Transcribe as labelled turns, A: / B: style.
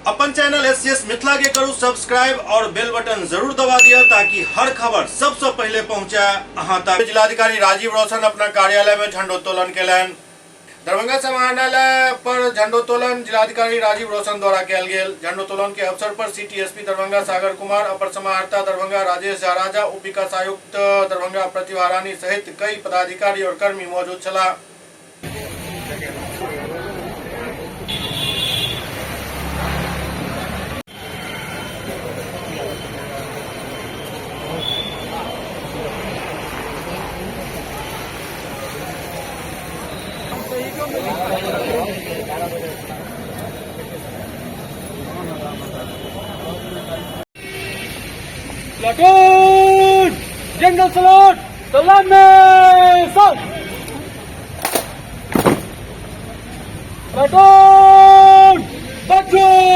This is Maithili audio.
A: अपन चैनल एस मिथिला के करू सब्सक्राइब और बेल बटन जरूर दबा दिया ताकि हर खबर सबसे पहले पहुंचे अहां तक। जिलाधिकारी राजीव रोशन अपना कार्यालय में झंडोत्तोलन केलनि। दरभंगा समाहरणालय पर झंडोत्तोलन जिलाधिकारी राजीव रोशन द्वारा कयल गेल। झंडोत्तोलन के अवसर पर सिटी एसपी दरभंगा सागर कुमार, अपर समाहर्ता दरभंगा राजेश झा राजा, उप विकास आयुक्त दरभंगा प्रतिभा रानी सहित कई पदाधिकारी और कर्मी मौजूद छलाह।
B: Platoon! General salute! Salami! South! Platoon! Patrol!